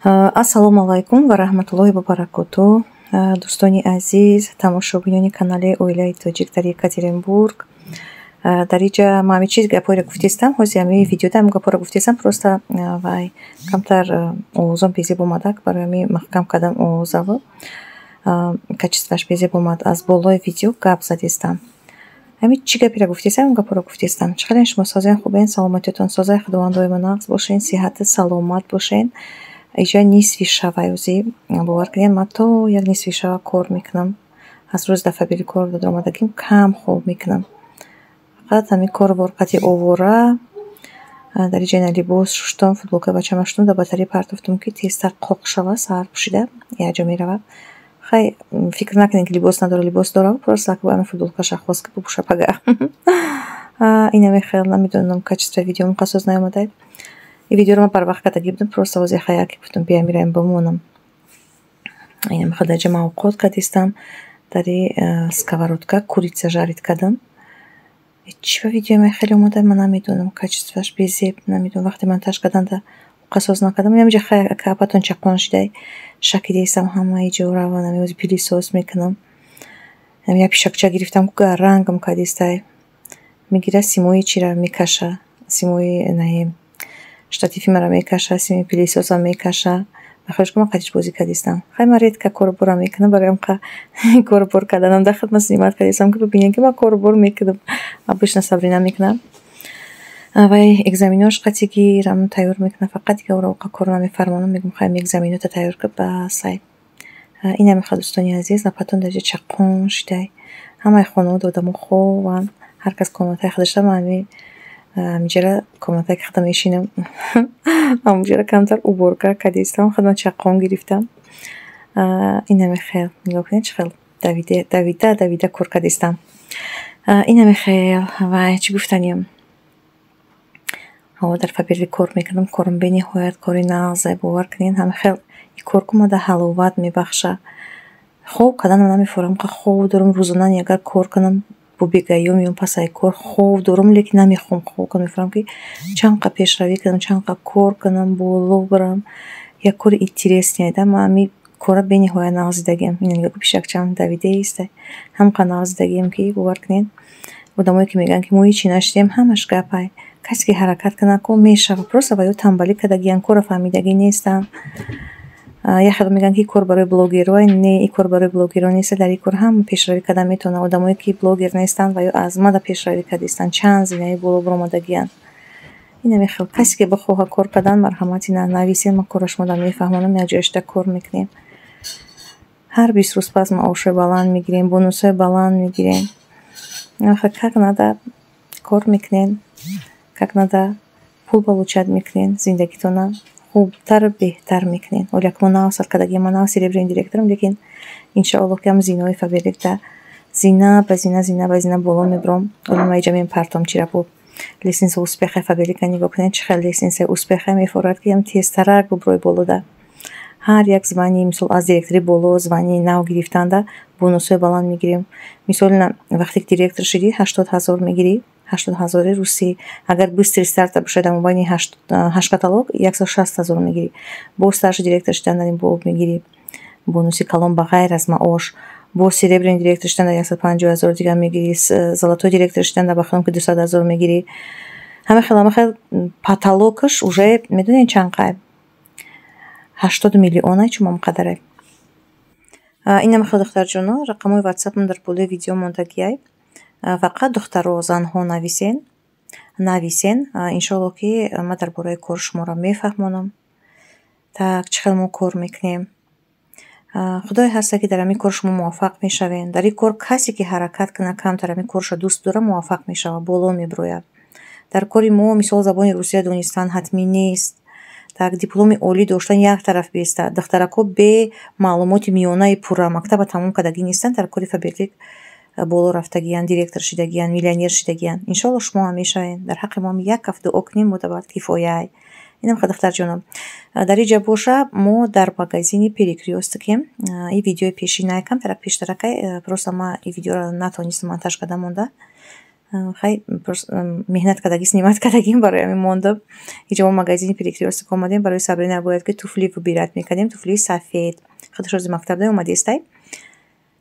Ассалому алайкум ва раҳматуллоҳи ва баракоту. Дӯстони азиз, тамошобинони канали Оилаи Тоҷик дар Екатеринбург. Дар инҷа ман ҳами чиз гапҳоеро гуфтестам, ҳозир ҳами видеода ҳамин гапҳоро гуфтестам, просто вай камтар овозон безеб омадак, барои ҳамин маҳкам кардам овозаво. Качествоаш безеб омад. Аз болои видео гап задестам. Ҳамин чӣ гаперо гуфтестам, ҳамин гапҳоро гуфтестам. Чӣ қадар шумо созен, хубен, саломатиётон созай, Худованд доимо нағз бошен, сиҳату саломат бошен. Иҷа нисфи шавай ӯзи, бовар кунед, ман то як нисфи шава кор мекунам. Аз рӯзи дафъа бери кор омадагим, кам хоб мекунам. Фақат ҳамин кору бор қати овора. Дар инҷа ина либос шуштам, футболкаи бачама шуштам, дар батарея партофтам, ки тезтар қоқ шава, саҳар пӯшида якҷо меравад. Хай, фикр накунед, ки либос надора, либос дорад, просто ҳамин футболкаша хост, ки бипӯша пага. Инаме хел, намедонам, качествои видеом қасос наомадай. Ин видеоро ман барвақт кардагӣ будам, просто ҳозир хаяке гуфтам, бия мираем, бимонам. Инам хел дар инҷа ман овқот кардистам, дар сковородка курица жарить кардам. Чӣ ба видеои ман хеле омада, ман намедонам, качествоаш безеб, намедонам, вақте монтаж карданда қасос накардам. Инам инҷа хай апатон чақон шидай, шакидаистам ҳамаи ҷо раван, ҳамин ҳозир пылесос мекунам. Як пишакча гирифтам, рангам кардистай. Мегира, симои чира мекаша, симои наи штативи маро мекаша, сими пылесосам мекаша. Ба хелош ки ман қатиш бозӣ кардистам. Хай, ман редко кору борам мекунам, барои ҳамқа кору бор карданам дар хидмат снимать кардистам, ки бибинем, ки ман кору бор мекунам. Обычно Сабрина мекунам. Вай экзаменош қатигирам тайёр мекунам, фақат дига ӯро оқа кор намефармонам, мегӯям, хай, экзаменота тайёр кар, бас ай. Инаме хел, дӯстони азиз, лапатон дар инҷа чақон шидай. Ҳамаи хонавода одамо хобанд, ҳар кас комнатаи худашда, ман ҳами ҳаминҷара комнатае ки худам мешинам, ҳамонҷара камтар уборка кардистам, худам чақон гирифтам. Инаме хел, нигоҳ кунед, чӣ хел давида давида кор кардистам. Инаме хел, вай, чӣ гуфтаниям. Ҳаво дар Фаберлик кор мекунам, корам бениҳоят кори нағзе, бовар кунед, ҳама хел ин кор ку мада ҳаловат мебахшад. Хоб карданам намефорам, хоб дорам рӯзона, агар кор кунам, бо бегаё меом пас ай кор, хоб дорам, лекин намехоҳам хоб кунам, мефаҳмам, ки чанд қа пешравӣ кунам, чанд қа кор кунам, боло барам. Як кори интересный да, ман ҳамин кора бениҳоят нағз дидагиам. Ина нигоҳ кун, пишакчам давидаиста. Ҳам қа нағз дидагиам, ки бовар кунед, одамое ки мегӯянд, ки мо ҳечи нашидем, ҳамаш гапай. Касе ки ҳаракат кунад, ко мешавад, просто ва ё тамбалӣ кардагиянд, корро фаҳмидагӣ нестанд. Як хело мегӯянд, ки ин кор барои блогерое. Не, ин кор барои блогерон нест, дар ин кор ҳама пешравӣ карда метавонанд. Одамое ки блогер нестанд, ва ё аз мада пешравӣ кардистанд, чанд зинаи боло баромадагиянд. Инаме хел, касе ки бихоҳад кор кардан, марҳамат, ина нависед, ман корро шумода мефаҳмонам, якҷоя шуда кор мекунем. Ҳар 20 рӯз пас маошҳои баланд мегирем, бонусҳои баланд мегирем. Как надо кор мекунем, как надо пул получать мекунем, зиндагитона хубтару беҳтар мекунем. Оли як мо нав сар кардагиам, ман нав серебряный директорам, лекин иншоаллоҳ, ки ҳам зинаҳои Фаберликда зина ба зина, зина ба зина боло мебурам. Оли ман иҷа мепартом чира бо лестница успеха Фаберлика. Нигоҳ кунед, чӣ хел лестницаи успеха мефорад, ки ям тезтарак буброи болода. Ҳар як звание, мисол, аз директори боло званияи нав гирифтанда бонусҳои баланд мегирем. Мисол, вақте ки директор шудӣ, 80 000 мегирӣ, 80 000-и русӣ. Агар быстрый старта бошад, дар мобайни ҳашт каталог 160 000 мегирӣ. Боз старший директор шудан дар ин боб мегирӣ бонуси калон ба ғайр аз маош. Боз серебряный директор шудан дар 150 000 дигар мегирӣ, золотой директор шудан дар бахелом ки 200 000 мегирӣ. Ҳама хел, ҳама хел потолокаш уже медонед чанд қай? 80 миллионай, чумам қадаре. Инам хел, духтарҷоно, рақамҳои ватсапам дар болои видео мондагиай. Фақат духтаро, занҳо нависен, нависен, иншоаллоҳ, ки ман дар бораи кор шуморо мефаҳмонам. Так, чӣ хел мо кор мекунем. Худое ҳаста, ки дар ҳамин кор шумо муваффақ мешавед. Дар ин кор касе ки ҳаракат кунад, камтар ҳамин коршо дӯст дорад, муваффақ мешавад, боло мебирояд. Дар кори мо, мисол, забони русия донистан ҳатмӣ нест. Так, дипломи олӣ доштан як тараф беистад. Духтаракҳо бе маълумоти миёнаи пурра мактаба тамом кардагӣ нестанд, дар кори Фаберлик боло рафтагиянд, директор шидагиянд, миллионер шидагиянд. Иншоаллоҳ, шумо ҳам мешавед. Дар ҳаққи мо ҳам як каф дуо кунем, мо давлат кифояй. Инам ха, духтарҷонам. Дар инҷа боша, мо дар магазини Перекрёстокем. Ин видеои пешинай, камтарак пештаракай, просто ма ин видеоро натонистам монтаж карда монда. Хай, меҳнат кардагӣ, снимать кардагим, барои ҳамин мондам. Инҷо мо магазини Перекрёсток омадем, барои Сабрина бояд ки туфли выбирать мекардем, туфлии сафед. Худаш рози мактаб да омадистай.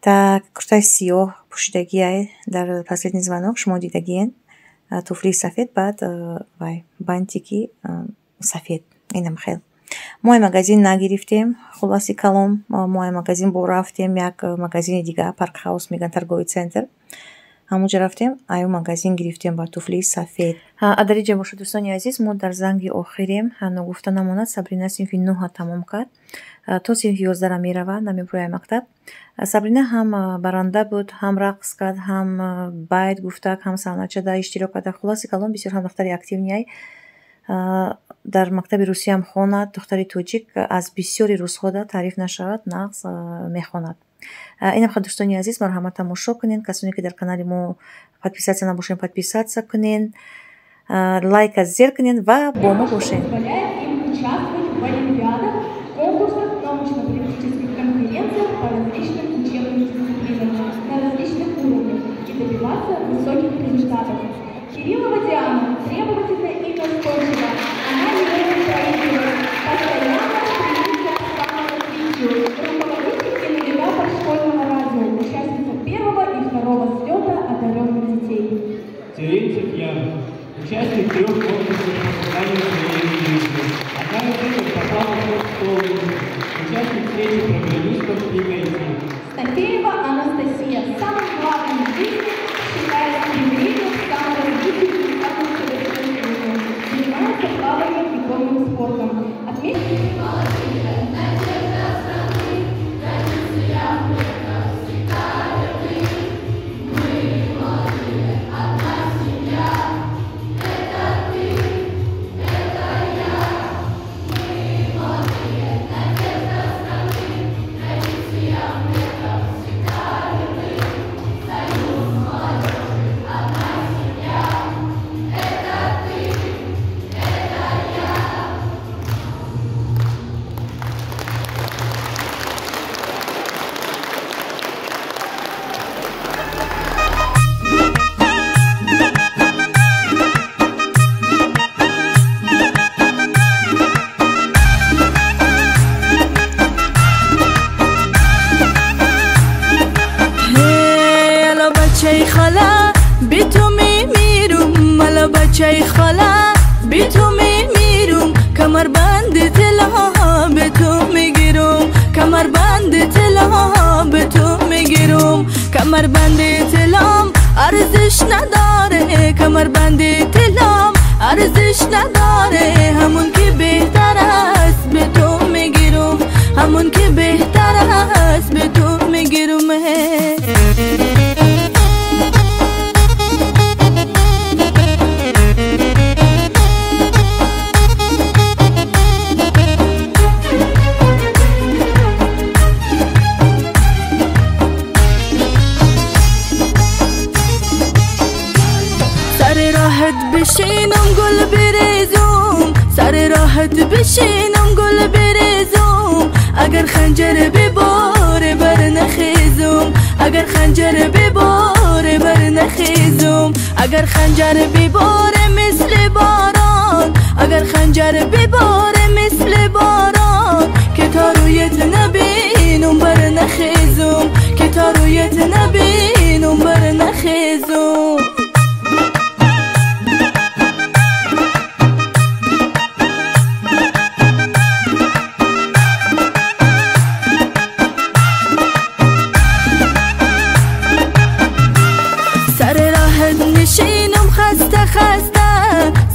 Так, куртаи сиёҳ пӯшидагиай дар последний звонок шумо дидагиен. Туфлии сафед, баъд вай бантики сафед. Инам хел. Мо ай магазин нагирифтем, хулоси калом, мо ай магазин бо рафтем як магазини дига, Парк Хаус мегӯянд, торговый центр. Ҳамонҷо рафтем, аю магазин гирифтем ба туфлии сафед. Дар инҷа бошад, дӯстони азиз, мо дар занги охирем. Ногуфта намонад, Сабрина синфи нӯҳа тамом кард. То синфи 11-ра меравад, намебурояд мактаб. Сабрина ҳам баранда буд, ҳам рақс кард, ҳам байт гуфтак, ҳам саҳначада иштирок карда. Хулоси калом, бисёр ҳам духтари активный ай. Дар мактаби русиям хонад, духтари тоҷик аз бисёри рӯзҳода таъриф нашавад, нағз мехонад. Инам хел, дӯстони азиз, марҳамат, тамошо кунен. Касоне ки дар канали мо подписаться набошен, подписаться кунен, лайка зер кунен ва бо мо бошен. Участвовать в олимпиадах, конкурсах, научно-практических конференциях по различным учебным дисциплинам на различных уровнях и добиваться высоких результатов. Кириллова Диана требовательна и настойчива. Она не может проигрывать, постоянно стремится к саморазвитию. Руководитель и навигатор школьного радио, участница первого и второго слета одаренных детей. Терентьев Ян, участник 3 конкурсов по созданию своей жизни. Одна из них попала в топ-100 лучших. Участник встречи программистов Лига IT. Стафеева Анастасия. Самым главным в жизни считает стремление к саморазвитию и самосовершенствованию. Занимается плаванием и конным спортом. بچه خاله بی تو میمیرم، کمربند طلا به تو میگیرم، کمربند طلا به تو میگیرم، کمربند طلام ارزش نداره، کمربند طلام ارزش نداره، همون که بهتر است به تو میگیرم، همون که بهتر است به تو میگیرم. بشینم گل بریزم، سر راحت بشینم گل بریزم، اگر خنجر بباره بر نخیزم، اگر خنجر بباره بر نخیزم، اگر خنجر بباره مثل باران، اگر خنجر بباره مثل باران، که تا رویت نبینم بر نخیزم، که تا رویت نبینم بر نخیزم. نشینم خسته خسته،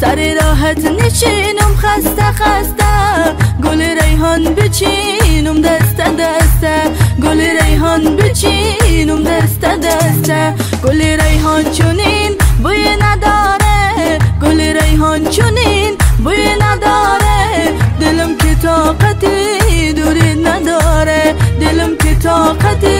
سر راحت نشینم خسته خسته، گل ریحان بچینم دسته دسته، گل ریحان بچینم دسته دسته، گل ریحان چونین بوی نداره، گل ریحان چونین بوی نداره، دلم که طاقتی دوری نداره، دلم که طاقتی